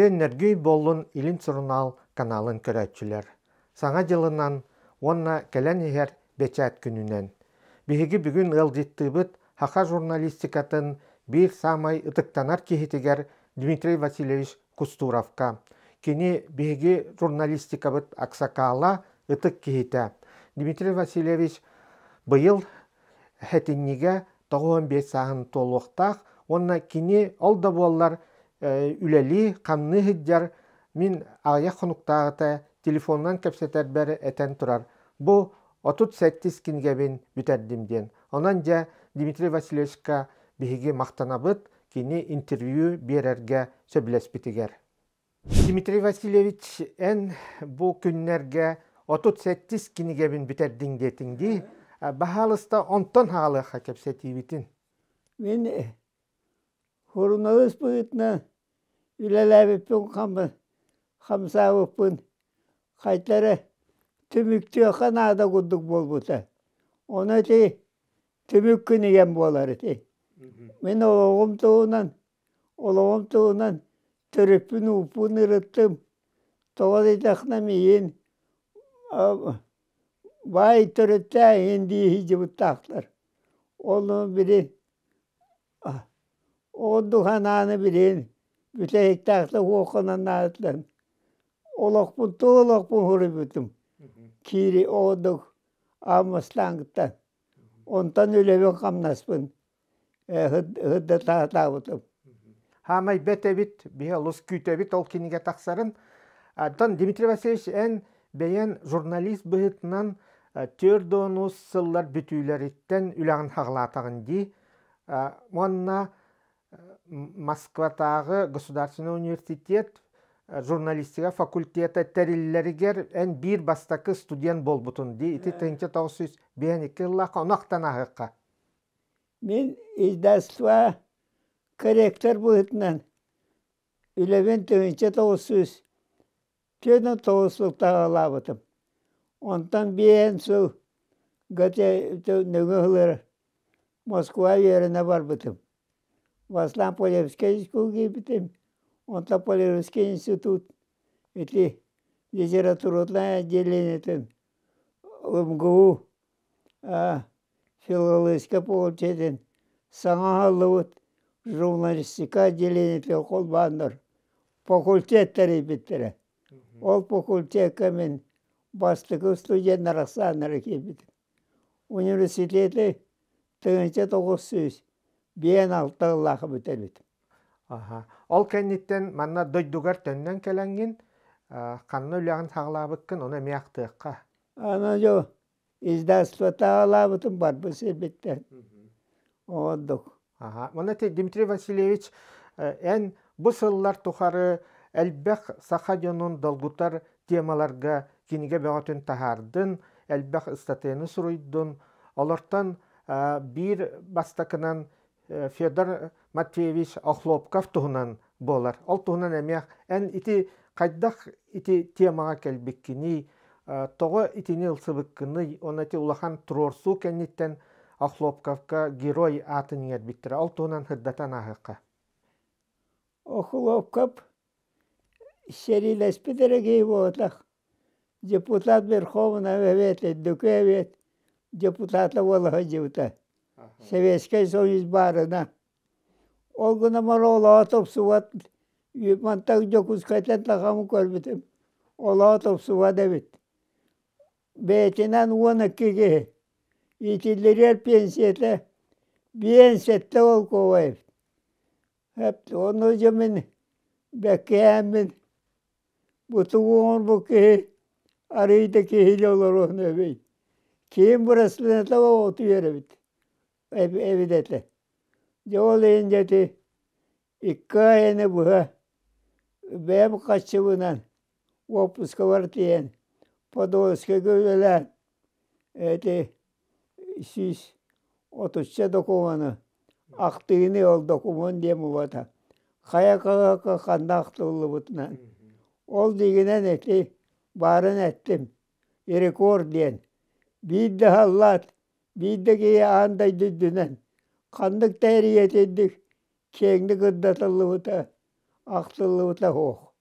Өрүөн-нөргүй буоллун Илин сурунаал каналын көрөөччүлэр! Саҥа дьылынан уонна кэлэн иһэр Бэчээт күнүнэн! Биһиги бүгүн ыалдьыттыыбыт саха журналистикатын биир саамай ытыктанар киһитигэр Дмитрий Васильевич Кустуровка. Кини биһиги журналистикабыт аксакаала, ытык киһитэ. Дмитрий Васильевич быйыл сэтинньигэ 95 сааһын туолуохтаах уонна кини ол да буоллар үлэлии, хамныы сылдьар мин аҕыйах хонуктааҕыта телефонунан кэпсэтэрбэр этэн турар бу 37 кинигэбин бүтэрдим диэн. Онон дьэ Дмитрий Васильевичка биһиги махтанабыт кини интервью биэрэргэ сөбүлэспитигэр. Дмитрий Васильевич, эн бу күннэргэ 37 кинигэбин бүтэрдиҥ диэтиҥ дии. Баһаалыста онтон хаалыахха кэпсэтиибитин. Мин суруналыыс быһыытынан үлэлээбиппин хамсаабыппын хайта эрэ түмүктүөххэ наада курдук буолбута. Ону ити түмүк кинигэм буолар ити. Мин олоҕум туһунан Олоҕум туһунан төрүппүн ууппун ырыттым. Тоҕо диэтэххинэ миигин баай төрүттээх иһин дии сылдьыбыттаахтар. Ону били ордук санааны билигин бүтэһиктээхтик уоххунан наадатан олохпун туох олохпун суруйбутум киири ордук ааммастааҥҥыттан. Онтон үлэбин-хамнаспын Ыһырдатаабытым. Хаамай бэт эбит, биһи олус күүтэбит ол кинигэ тахсарын. Оттон Дмитрий Васильевич, эн бэйэн журналист быһыытынан 40 сыллар бүтүүлэриттэн үлэҕин хаҕылаатаҕын дии. Уонна Москватааҕы государственный университет журналистика факультета тэриллэригэр эн биир бастакы студент буолбутун дии. Ити 1952 сыллаахха ону ахтан ааһыахха. Мин издательство корректор быһыытынан үлэбин 1949 сылтаҕалаабытым. Онтон биэһэн сыл нөҥүө сылыгар Москва үөрэнэ барбытым. Бастаан Полевскай институт киирбитим, онтон Полевский институт ити литературнай отделениетын МГУ Филологическай факультетын саҥа аһыллыбыт журналистика отделениетыгар холбооннор факультет тэрийбиттэрэ. Ол факультекка мин бастакы студеннар ахсааннара киирбитим. Университеты 1956 сыллаах бүтэрбитим. Аха. Ол кэнниттэн манна дойдугар төннөн кэлэҥҥин, ханна үлэҕин саҕалаабыккын ону эмиэ ахтыахха. Аны дьо издательствотаалаабытым барбыт сирбиттэн. Ордук. Аха. Манна Дмитрий Васильевич, эн бу сыллар тухары элбэх саха дьонун долгутар темаларга кинигэ бөҕөтүн таһаардын, элбэх ыстатыйаны суруйдун. Олортон биир бастакынан Федор Матвеевич Охлопков туһунан буолар. Ол туһунан эмиэ эн ити хайдах ити темаҕа кэлбиккиний, тоҕо итини ылсыбыккыный, уонна ити улахан туруорсуу кэнниттэн Охлопковка герой аатын иҥэрбиттэрэ. Ол туһунан сырдатан ааһыахха. Охлопков сэриилэспит эрэ киһи буолбатах. Депутат Верховного Совета, Үрдүкү Эбиэт депутата буола сылдьыбыта. Советскай Союз баарына. Ол гынан олоҕо тупсубат, мантан Дьокуускайтан тахаммын көрбүтүм, олоҕо тупсубат эбит. Бэйэтинэн 12 киһи. Иитиллэригэр пенсията 57 солкуобай эбит. Ону дьэ мин бэккиһээммин бу тугу оҥорбут киһи арыый да киһилии олоруон эбий. Киин бырасыната утуйар эбит эбит этэ. Дьэ ол иһин дьэ ити икки айаны быһа бэйэм хаччыбынан уоппускабар тиийэн Подольскайга үлэлээн ити 130 докумуону ахтыыны ол докумуон диэн буолбата хайа хаһыакка ханна ахтыллыбытынан ол дьиҥинэн ити баарын эттим рекорд диэн биир да саллаат биир да киһи аан дойду үрдүнэн ханнык да эрийэтинник киэҥник ырдатыллыбыта ахтыллыбыта суох.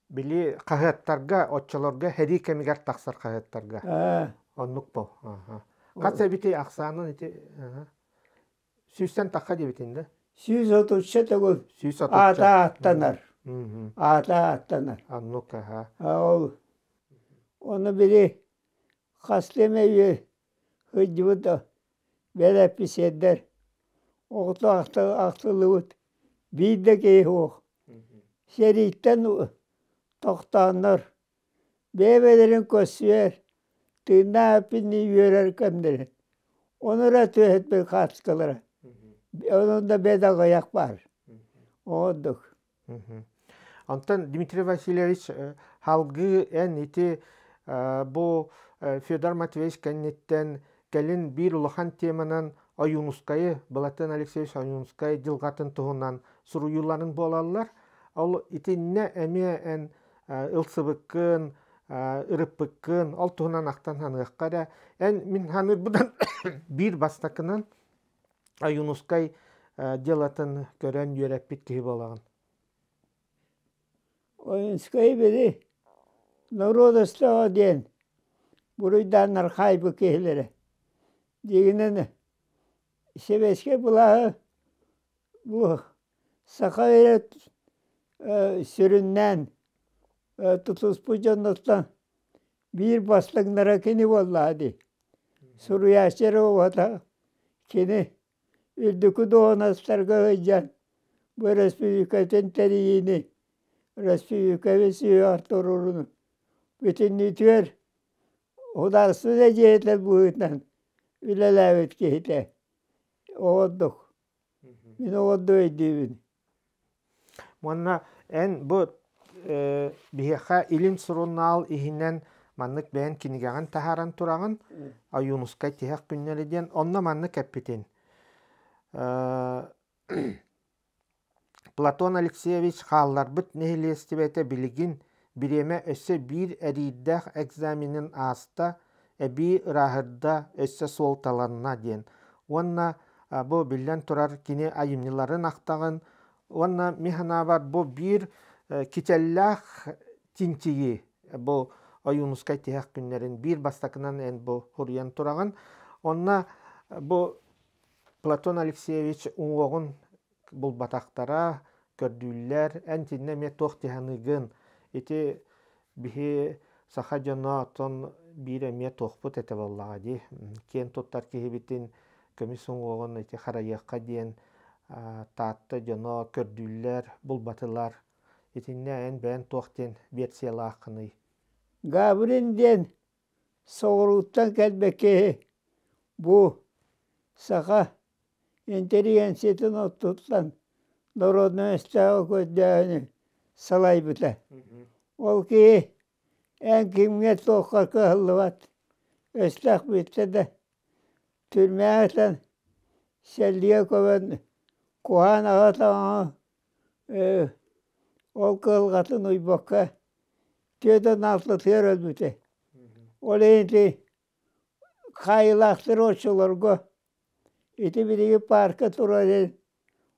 Били хаһыаттарга, оччолорго сэрии кэмигэр тахсар хаһыаттарга. Оннук бу. Хас эбити ахсаанын ити сүүстэн тахха диэбитин да? 133 төгүл 133. Аата ааттанар. Аата ааттанар. Оннук аха. Ол ону били хастыы эмэ үйэ сылдьыбыт да бэл эписиэрдэр оҕото ахтыллыбыт биир да киһи суох. Сэрииттэн тохтооннор бэйэ-бэйэлэрин көрсүһэр, тыыннаах эппиннии үөрэр кэмнэрэ. Ону эрэ түөһэтбит хаартыскалара. Онон да бэйэ да аҕыйах баар. Оҕордук. Онтон Дмитрий Васильевич салгыы эн ити бу Федор Матвеевич кэнниттэн кэлин биир улахан теманан Ойуунускайы, Былатыан Алексеевич Ойуунускай дьылҕатын туһунан суруйууларын буолаллар. Ол итиннэ эмиэ эн ылсыбыккын, ырыппыккын, ол туһунан ахтан саныахха эрэ. Эн мин саныырбынан биир бастакынан Ойуунускай дьыалатын көрөн үөрэппит киһи буолаҕын. Ойуунускай били норуот диэн буруйдааннар хаайбыт киһилэрэ. Дьиҥинэн сэбиэскэй былааһы бу саха эрэ сүрүннээн тутуспут дьоннортон биир бастыҥнара кини буоллаҕа дии. Суруйааччы эрэ буолбатах, кини үрдүкү дуоһунастарга сылдьан бу өрөспүүбүлүкэтин тэрийиини, өрөспүүбүлүкэбит сүһүөҕэр туруорууну бүтүннүүтүгэр судаарыстыба дьиэтэ быһыытынан үлэлээбит киһитэ. Оҕордук. Мин оҕордук өйдүүбүн. Уонна эн бу биһиэхэ Илин сурунаал иһинэн маннык бэйэн кинигэҕин таһааран тураҕын Ойуунускай тиһэх күннэри диэн онно маннык эппитин Платон Алексеевич хаалларбыт нэһилиэстибэтэ билигин бириэмэ өссө биир эриирдээх экзаменын ааста, эбии ырааһырда, өссө суолталанна диэн. Уонна бу биллэн турар кини айымньыларын ахтаҕын уонна мин санаабар бу биир кичэллээх чинчийии бу Ойуунускай тиһэх күннэрин биир бастакынан эн бу суруйан тураҕын. Онно бу Платон Алексеевич уҥуоҕун булбатахтара, көрдүүллэр. Эн итиннэ эмиэ туох дии саныыгын? Ити биһи саха дьоно оттон биир эмиэ туохпут этэ буоллаҕа дии. Киэн туттар киһибитин көмүс уҥуоҕун ити харайыахха диэн Таатта дьоно көрдүүллэр, булбатылар. Итиннэ эн бэйэн туох диэн версиялааххыный? Гаврин диэн соҕурууттан кэлбит киһи бу саха интеллигенциятын оттуттан народнай өстөөҕү көрдөөһүнү салайбыта. Ол киһи эн кимҥэ туохха кыһаллыбат өстөөх бүттэ да түрмэҕэ сэллигэ көбөн куһаан аҕа таҥаһы ол кыһалҕатын уйбакка түөтэн алтатыгар өлбүтэ. Ол иһин ити хаайыылаахтар оччолорго ити билигин паарка турар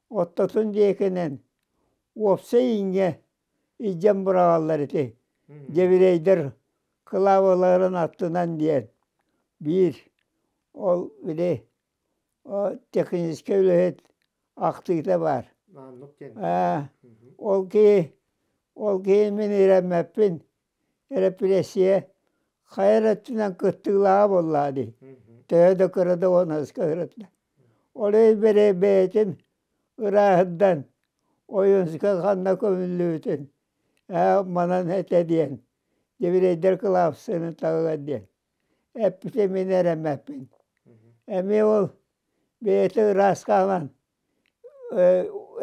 оттотун диэкинэн уопсай ииҥҥэ илдьэн быраҕаллар ити дьэбириэйдэр кылаабаларын аттынан диэн биир ол били техническэй үлэһит ахтыыта баар. Ол киһи ол киһи мин ирэммэппин эрэпирэссийэ хайа эрэ өттүнэн кыттыылааҕа буоллаҕа дии. Төһө да кыра да уонаска сырытта. Ол иһин бэйэтин ырааһырдан Ойуунскай ханна көмүллүбүтүн ээ манан этэ диэн дьэбириэйдэр кылаапсыны таһыгар диэн эппитэ мин эрэммэппин. Эмиэ ол бэйэтэ ыраас хаалан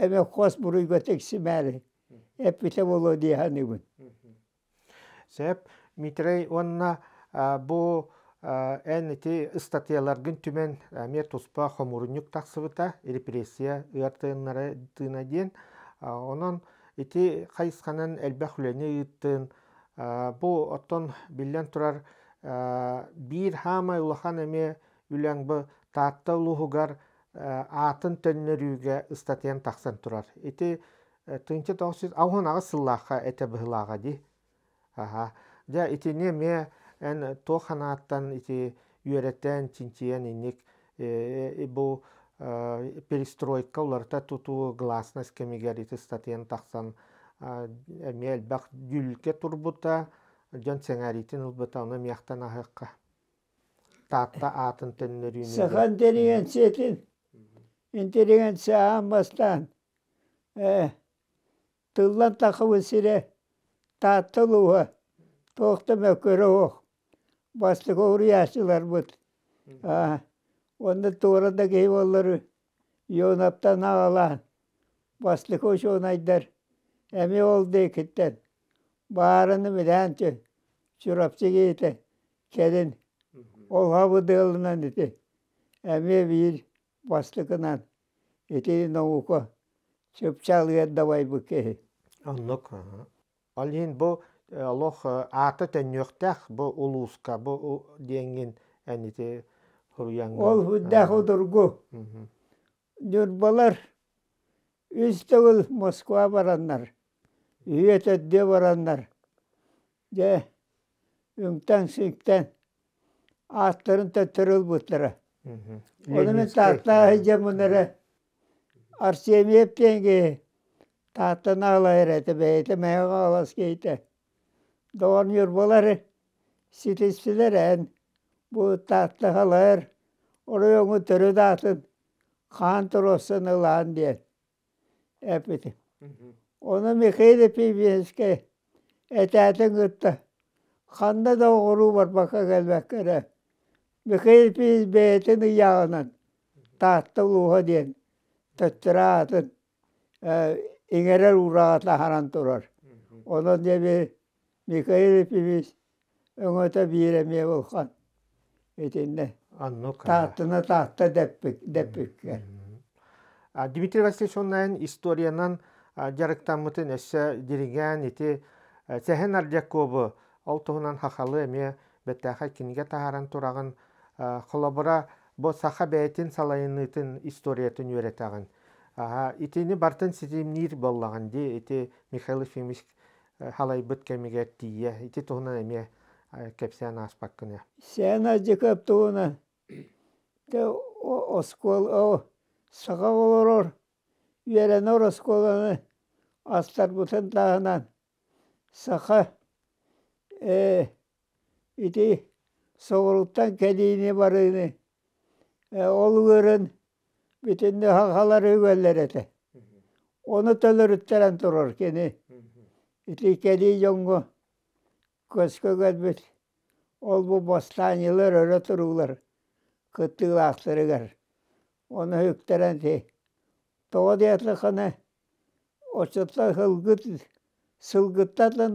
эмиэ хос буруйга тиксимээри эппитэ буолуо дии саныыбын. Сөп. Митрей уонна бу эн ити ыстатыйаларгын түмэн эмиэ туспа хомуурунньук тахсыбыта репрессия ыар тыыннара тыына диэн. Онон ити хайысханан элбэх үлэни ыыттын. Бу оттон биллэн турар биир хаамай улахан эмиэ үлэҥ бу Таатта улууһугар аатын төннөрүүгэ ыстатыйан тахсан турар. Ити 1968 сыллаахха этэ быһыылааҕа дии. Аһа. Дьэ итини эмиэ эн туох санааттан ити үөрэтэн, чинчийэн инник бу перестройка уларыта тутуу гласность кэмигэр ити ыстатыйан тахсан эмиэ элбэх дьүүлгэ турбута, дьон сэҥээриитин ылбыта, ону эмиэхтэн аһыахха. Таатта аатын төннөрүүнү. Саха интеллигенциятын интеллигенция аан бастаан тыллан тахыбыт сирэ Таатта улууһа туох да мөккүөрэ суох бастакы уруйааччыларбыт уонна туора да киһи буоллар Ионовтан аҕалаан бастакы учуонайдар эмиэ ол диэкиттэн баарыны билээн Чурапчы киһитэ кэлин ол хабыдыалынан ити эмиэ биир бастакынан ити наука чыпчаалыгар дабайбыт киһи. Оннук. Ол иһин бу олох аата төннүөхтээх бу улууска бу диэҥҥин эн ити суруйаҥҥын. Ол үрдээх удургу. Ньурбалар үс төгүл Москва бараннар, үһүө төрдүө бараннар, дьэ үҥтэн-сүҥтэн ааттарын төттөрү ылбыттара. Ону мин Тааттаа сылдьаммын эрэ Арсеньев диэн киһи Тааттаны аҕалар этэ, бэйэтэ мэҥэ хаҥалас киһитэ. Доҕор Ньурбалар ситистилэр эн бу Таатта халайар оройуоҥҥу төрүт аатын хаан туруорсан ылаан диэн эппитим. Ону Михаил Ефимовичка этээтин кытта ханна да оҕуруу барбакка кэлбэккэ эрэ Михаил Ефимович бэйэтин ыйааҕынан Таатта улууһа диэн төттөрү аатын иҥэрэр уураҕа таһааран турар. Онон дьэ Михаил Ефимович өҥөтө биир эмиэ улахан итиннэ Оннук. Тааттаны Таатта дэппик дэппиккэ. Дмитрий Васильевич оннайын историянан дьарыктаммытын өссө дириҥээн ити Сэһэн Ардьакобу ол туһунан хахалы эмиэ бэртээхэй кинигэ таһааран тураҕын. Холобура, бу саха бэйэтин салайыныытын историятын үөрэтэҕин. Итини бартын ситимниир буоллаҕын дии ити Михаил Ефимович халайбыт кэмигэр тиийэ. Ити туһунан эмиэ кэпсээн ааспаккын ээ. Сээн Ардьаков туһунан оскуола саха олорор үөрэнэр оскуоланы астарбытын таһынан саха ити соҕурууттан кэлиини барыыны ол ыырын бүтүннүү сахалар үгэллэр этэ. Ону төлөрүттэрэн турар кини. Ити кэлии дьоҥҥо көскө кэлбит ол бу бастаанньылар өрө туруулар кыттыылаахтарыгар. Ону үктэрэн тоҕо диэтэххинэ оччоттон сылгыт сылгыттан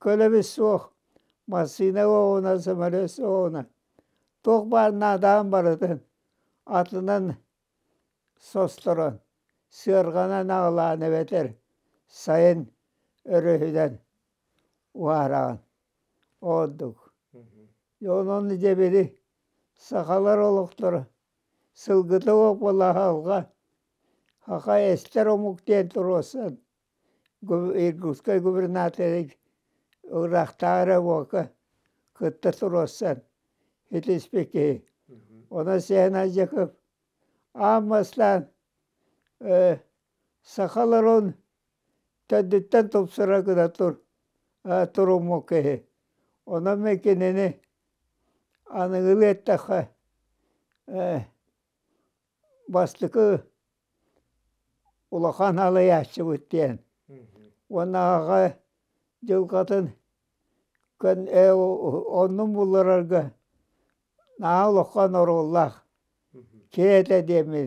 көлөбүс суох массыына оҕуна самолет оҕуна туох баар наадаан барытын атынан состорон сыарҕанан аҕалаан эбэтэр сайын өрүһүнэн уһаараҕын ордук. Онон дьэ били сахалар олохторо сылгыта суох буоллаҕа Саха эстэр омук диэн туруорсан Иркутскай губернаторы ыраахтааҕы эрэ буолка кытта туруорсан итиспит киһи. Онон Сэһэн Ардьаков аан бастаан сахаларын төрдүттэн тупсара гына туруммут киһи. Онон мин кинини аныгылыы эттэххэ бастакы улахан алайааччыбыт диэн уонна аҕа дьылҕатын оннун булларарга наһаа улахан оруоллаах киһи этэ диэммин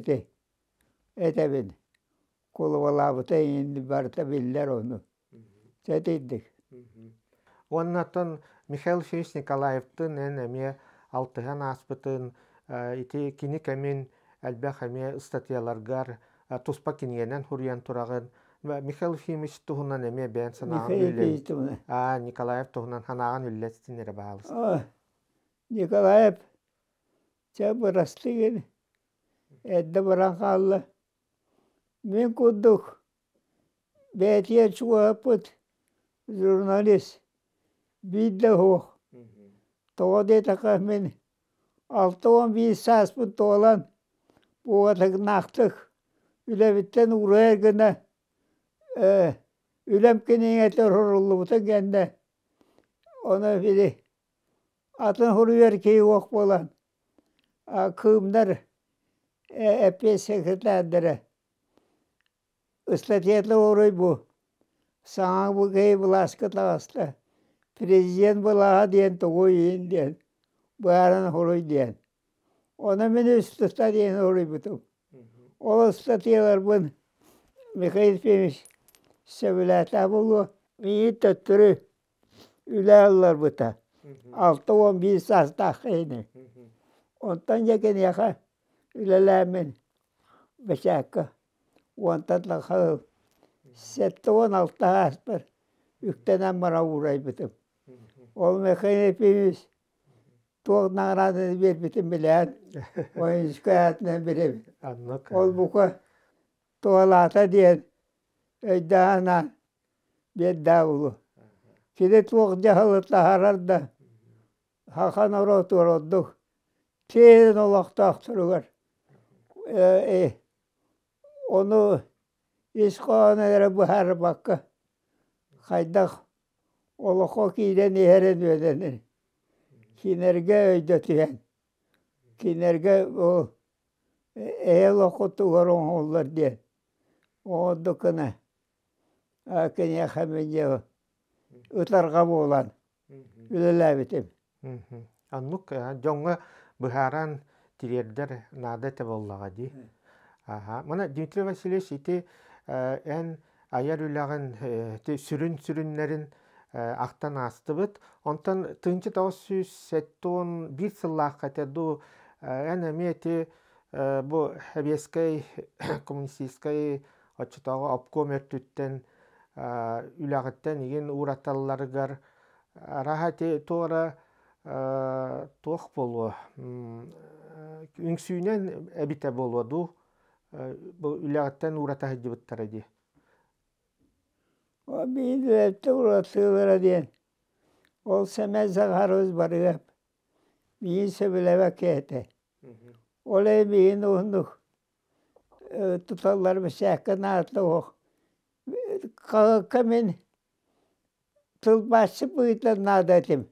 этэбин кулубалаабыта иһин барыта биллэр ону Сэтийдик. Уоннаттан Михаил Ильич Николаевтын эн эмиэ алтыһан ааспытын, ити кини кэмин элбэх эмиэ ыстатыйаларгар туспа кинигэнэн суруйан тураҕын. Михаил Ефимович туһунан эмиэ бэйэн санааҕын үллэн. А, Николаев туһунан санааҕын үллэстин эрэ баалыста. Николаев чэ бырастыы эрдэ баран хаалла. Мин курдук Бэйэтигэр чугаһаппыт журналист биир да суох. Тоҕо диэтэххэ мин 61 сааспын туолан уотагнаахтык үлэбиттэн уурайар гына үлэм кинигэтэ суруллубутун кэннэ ону били атын суруйар киһи суох буолан кыымнар эппиэт секретардара Ыстатыйата уруй бу саҥа бу киһи былааска таҕыста президент былааһа диэн тугуй иһин диэн быһааран суруй диэн. Ону мин ыстатыйаны суруйбутум. Ол ыстатыйаларбын Михаил Ефимович сөбүлээтэ буолуо. Миигин төттөрү үлэ ылларбыта. 61 саастаах киһини. Онтон дьэ киниэхэ үлэлээммин бэчээккэ уонтан тахса 76 ааспар үктэнэн баран уурайбытым. Ол Михаил Ефимович туох наҕарааданы биэрбитин билээн, воинскай аатынан билэбин. Ол бука туһалаата диэн өйдөөн биэрдээ булу. Кини туох дьаһалы таһаарар да саха норуотугар ордук киэн олохтоохторугар ону ис хоһооно эрэ быһаарбакка хайдах олоххо киирэн иһэрин үөрэнэр кинилэргэ өйдөтүһэн кинилэргэ ол эйэ олоххутугар оҥоһуллар диэн оҥордук гына киниэхэ мин ытарҕа буолан үлэлээбитим. Оннук дьоҥҥо быһааран тириэрдэр наада этэ буоллаҕа дии. Аха. Мана Дмитрий Васильевич ити эн айар үлэҕин сүрүн сүрүннэрин ахтан аастыбыт. Онтон 1971 сыллаахха этэ дуу эн эмиэ ити бу Сэбиэскэй коммунистическай оччотооҕу обком өртүттэн үлэҕиттэн игин уураталларыгар араһа ити туора туох буолуо үҥсүүнэн эбитэ буолуо дуу бу үлэҕиттэн уурата сылдьыбыттара дии. Биир үлэттэн уратыылара диэн ол Сэмэн Захарович барыап миигин сөбүлээбэккэ этэ. Ол иһин миигин уһуннук туталлар бэчээккэ наадата суох. Хаһыакка мин тылбаасчыт быһыытынан наада этим.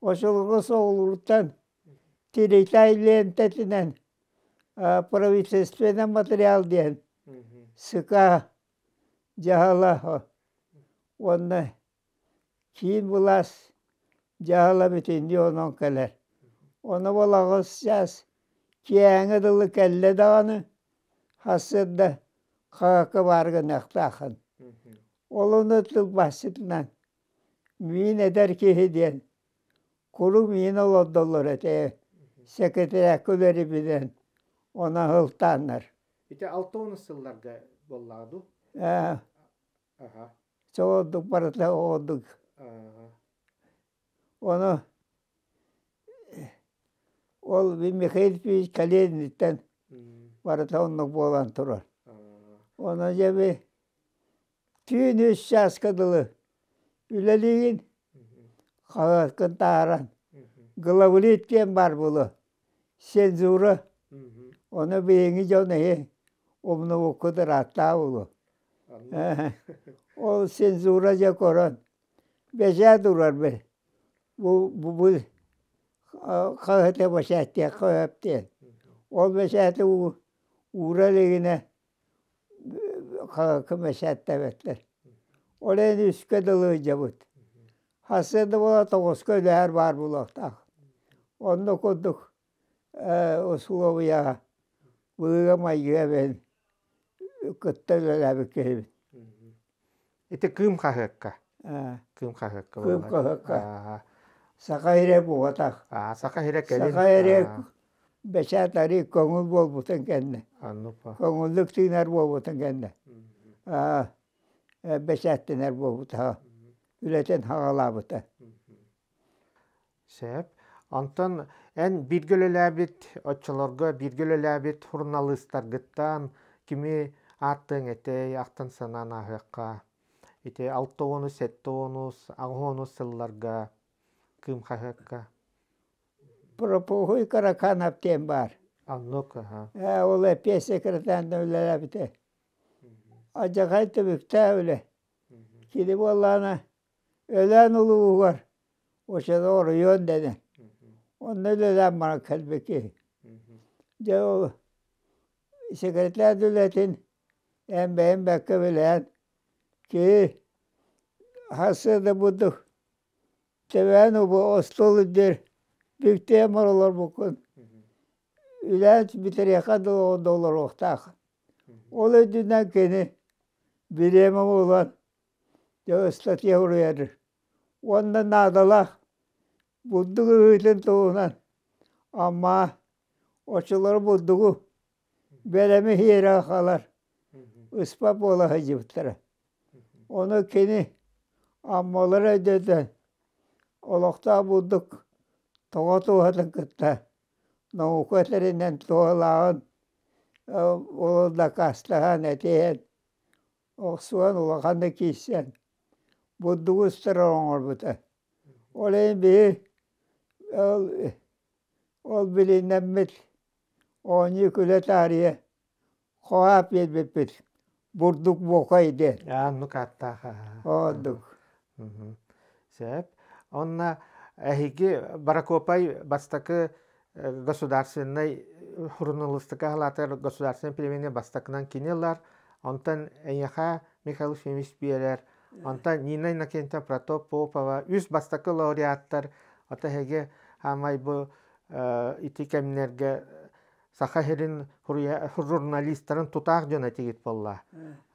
Очолорго соҕурууттан Тиритай лиэнтэтинэн правительственный материал диэн СК дьаһала уонна киин былаас дьаһала бүтүннүү онон кэлэр. Ону ол аҕыс чаас киэһээҥҥэ дылы кэллэ даҕаны сарсыарда хаһыакка баар гыныахтааххын. Ол ону тылбаасчытынан миин эдэр киһи диэн куруук миин олордоллор этэ сэкирэтээркэ үлэлиибинэн онон сылтааннар. Ити 60 сылларга буоллаҕа дуу? Ээ Чоҕурдук барыта оҕурдук. Ону ол Михаил Ильич Калиниттэн барыта оннук буолан турар. Ону дьэ би түүн үс чааска дылы үлэлиигин, хаһыаккын таһааран главлит диэн баар буолуо, цензура. Ону билиҥҥи дьон эһи умнубуккут ырааттаа буолуо. Ол цензура дьэ көрөн бэчээт урар бу бу хаһыаты бэчээттиэххэ сөп диэн. Ол бэчээти уура илигинэ хаһыакка бэчээттээбэттэр. Ол иһин үскэ дылы ыдьабыт. Сарсыарда буола тоҕуска үлэһэр баар буолуохтаах. Онно курдук усулуобуйаҕа быһыыга-майгыга бэйэм кытта үлэлээбит киһибин. Ити Кыым хаһыакка. Кыым хаһыакка. Кыым хаһыакка. Саха сирэ буолбатах. Саха сирэ кэлин. Саха сирэ бэчээт арыы көҥүл буолбутун кэннэ. Көҥүллүк тыынар буолбутун кэннэ. Бэчээттэнэр буолбута. Үлэтин хаҕалаабыта. Сөп. Онтон эн бииргэ үлэлээбит, оччолорго бииргэ үлэлээбит суруналыыстаргыттан кими ааттыаҥ этэй, ахтан санаан ааһыахха. Ити 60 70 80 сылларга Кыым хаһыакка. Пропухуй Караканов диэн баар. Оннук, аха. Ол эпиэс секретарынан үлэлээбитэ. Адьахай түбүктээх үлэ. Кини буоллаҕына Өлөөн улууһугар оччото оройуон дэнэр. Онно үлэлээн баран кэлбит киһи. Дьэ ол секретарь үлэтин эн бэйэм бэккэ билээн киһи сарсыарда бурдук Тэбээн убу остуол үрдүгэр бүктүйэн олорбуккун үлээн бүтэриэххэ дылы олоруохтаах. Ол үрдүнэн кини бириэмэ булан дьэ ыстатыйа суруйар уонна наадалаах бурдук ыһыытын туһунан Амма оччолору бурдугу бэлэми иһиэрэ хаалар ыспат буола сылдьыбыттара. Ону кини Аммалары өйдөтөн олохтоох бурдук тоҕо туһатын кытта наука тэринэн туһалааҕын ол дакаастаһан этиһэн охсуһан улаханнык киирсэн бурдугу ыстарар оҥорбута. Ол иһин биһи ол ол билиннэммит оонньуу-күлэ таарыйа хоһоон биэрбиппит бурдук буокай диэн. Оннук ааттаах. Оннук. Сөп. Онно эһиги Баракуопай бастакы государственнай суруналыыстыка аһылаатыгар государственнай премияны бастакынан кини ылар. Онтон эйиэхэ Михаил Ефимович биэрэр. Онтон Нина Иннокентьевна Протопопова үс бастакы лауреаттар. Ото эһиги хаамай бу ити кэмнэргэ Саха сирин журналистарын тутаах дьоно этигит буолла.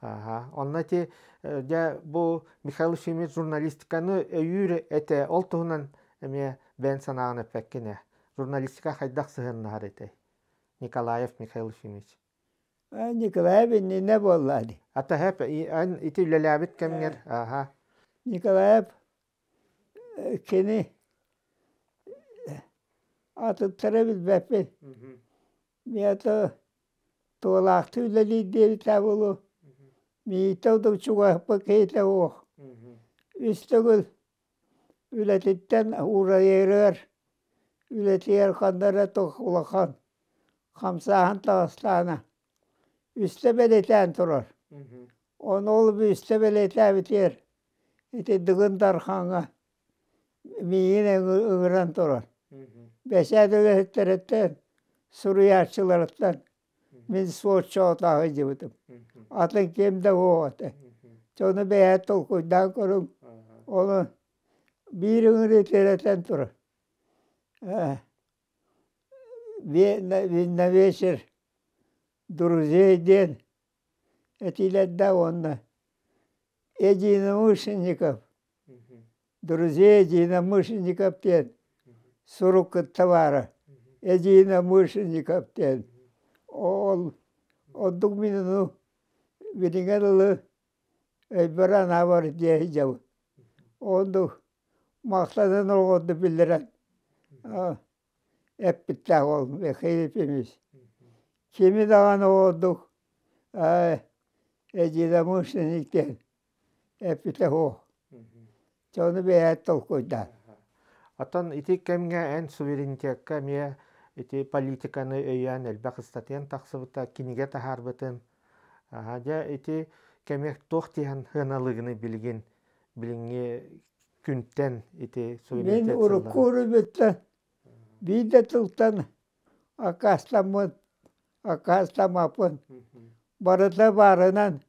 Онно ити дьэ бу Михаил Ефимович журналистиканы өйүүр этэ. Ол туһунан эмиэ бэйэн санааҕын эппэккин ээ. Журналистика хайдах сыһыаннаһар этэй? Николаев Михаил Ефимович. Николаев иннинэ буолла дии. Ата хэп эн ити үлэлээбит кэмҥэр аха. Николаев кини атыттары билбэппин. Миэтэ туолаахтыы үлэлиир диэбитэ буолуо. Миитэ да чугаһаппыт киһитэ суох. Үс төгүл үлэтиттэн уурайарыгар үлэтигэр ханна эрэ туох улахан хамсааһын таҕыстаҕына үстэ бэлиэтээн турар. Ону ол үстэ бэлиэтээбитигэр ити Дыгын Дархаҥҥа миигин ыҥыран турар. Бэчээт үлэһиттэриттэн, суруйааччыларыттан мин суотчуотаах сылдьыбытым. Атын ким да суох этэ. Дьону бэйэҕит толкуйдаан көрүҥ. Ону биир ыҥырыы тирэтэн турар. На вечер друзей диэн этиилэрдээх уонна единомышленников, друзей единомышленников диэн сурук кытта баара. Единомышленников диэн. Ол ордук мин ону билиҥҥэ дылы өйбөр анаабар дии сылдьабын. Оннук махтанан оҕорду биллэрэн эппиттээх ол Михаил Ефимович. Кими даҕаны ордук единомышленник диэн эппитэ суох. Дьону бэйэ толкуйдаан. Оттон ити кэмҥэ эн суверенитекка эмиэ ити политиканы өйөөн элбэх ыстатыйан тахсыбыта, кинигэ таһаарбытын. Дьэ ити кэми туох диэн сыаналыыгыный билигин билиҥҥи күнтэн ити Мин суверенитет урукку сылларын? уруйбуттан биир да тылтан аккаастаммыт, аккаастаммаппын. Барыта баарынан,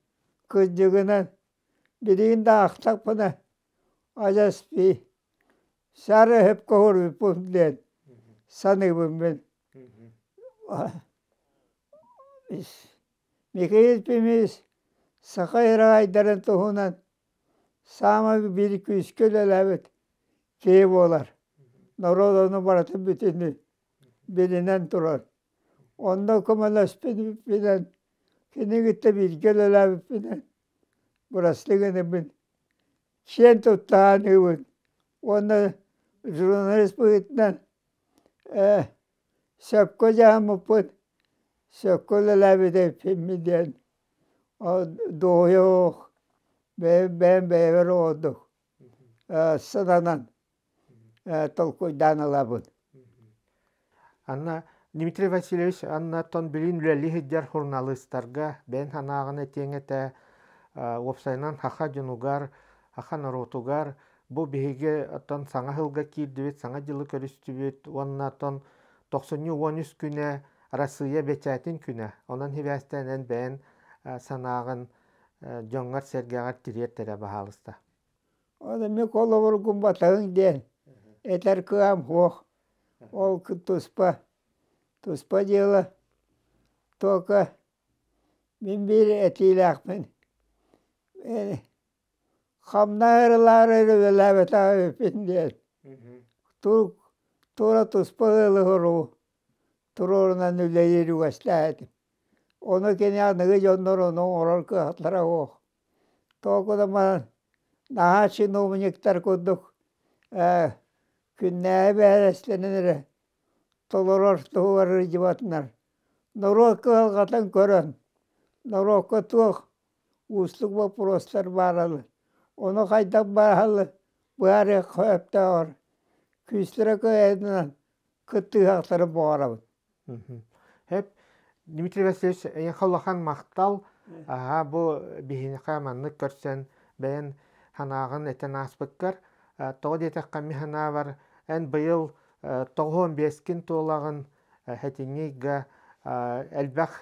кырдьыгынан билигин да аахтахпына адьас саары өһөпкө уруйбуппун диэн саныыбын мин. Михаил Ефимович саха ыраайдарын туһунан саамай биир күүскэ үлэлээбит киһи буолар. Норуот ону барытын бүтүннүү билинэн турар. Онно көмөлөспүппүнэн, кини кытта бииргэ үлэлээбиппинэн бырастыы гынабын, сиэн туттаһаныыбын уонна журналист быһыытынан сөпкө дьаһаммыппын, сөпкө үлэлээбит эбиппин диэн дуоһуйа суох. Бэйэм бэйэбэр оҕордук сананан толкуйдаан ылабын. Анна Дмитрий Васильевич Аннаттан билин үлэлии сылдьар суруналыыстарга бэйэн санааҕын этиэҥ этэ уопсайынан саха дьонугар, саха норуотугар бу биһиги оттон саҥа сылга киирдибит, саҥа дьылы көрүстүбүт уонна оттон тохсунньу 13 күнэ Арассыыйа бэчээтин күнэ. Онон сибээстээн эн бэйэн санааҕын дьоҥҥор-сэргэҕэр тириэртэрэ баһаалыста. Ол эмиэ холобургун батаһыҥ диэн этэр кыам суох. Ол туспа, туспа дьыала. Только мин биир этиилээхпин. Хамнаһырылаары үлэлээбэтэх эбиппин диэн. Тура туспа ыалы хоруу туруорунан үлэлиир үгэстээх этим. Ону кини аныгы дьоннор ону оҥорор кыахтара суох. Тоҕо манан наһаа чиновниктар курдук ээ күннээҕи бэрэстэнэн эрэ толорор туһугар ыдьыбатынар. Норуот кыһалҕатын көрөн, норуокка туох уустук боппуруостар бааралы, ону хайдах бааһалы быһаарыахха сөптөөҕөр күүстэрэ кыайарынан кыттыһыахтарын баҕарабын. Хэп Дмитрий Васильевич, эйиэхэ улахан махтал. Аһа, бу биһиэхэ маннык көрсөн бэйэн санааҕын этэн ааспыккар. Тоҕо диэтэххэ, мин санаабар, эн быйыл 95-кин туолаҕын сэтинньи ыйга элбэх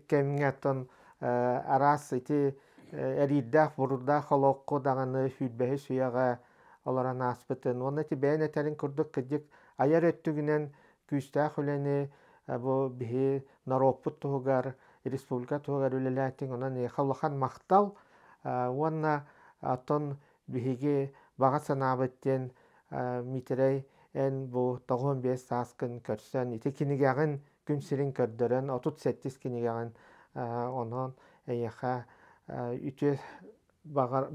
кэмҥэ оттон араас ити эриирдээх-буруйдаах олоххо даҕаны сүүрбэһис үйэҕэ олорон ааспытын уонна ити бэйэн этэрин курдук кырдьык айар өттүгүнэн күүстээх үлэни бу биһи норуоппут туһугар республика туһугар үлэлээтиҥ онон эйиэхэ улахан махтал уонна оттон биһиги баҕа санаабыт диэн Миитэрэй эн бу 95 сааскын көрсөн ити кинигэҕин күн сирин көрдөрөн 37 кинигэҕин онон эйиэхэ үтүө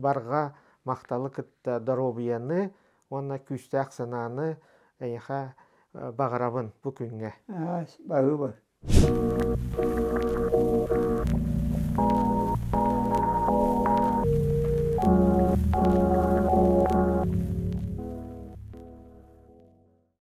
барҕа махталы кытта доруобуйаны уонна күүстээх санааны эйиэхэ баҕарабын бу күҥҥэ. Баһыыба.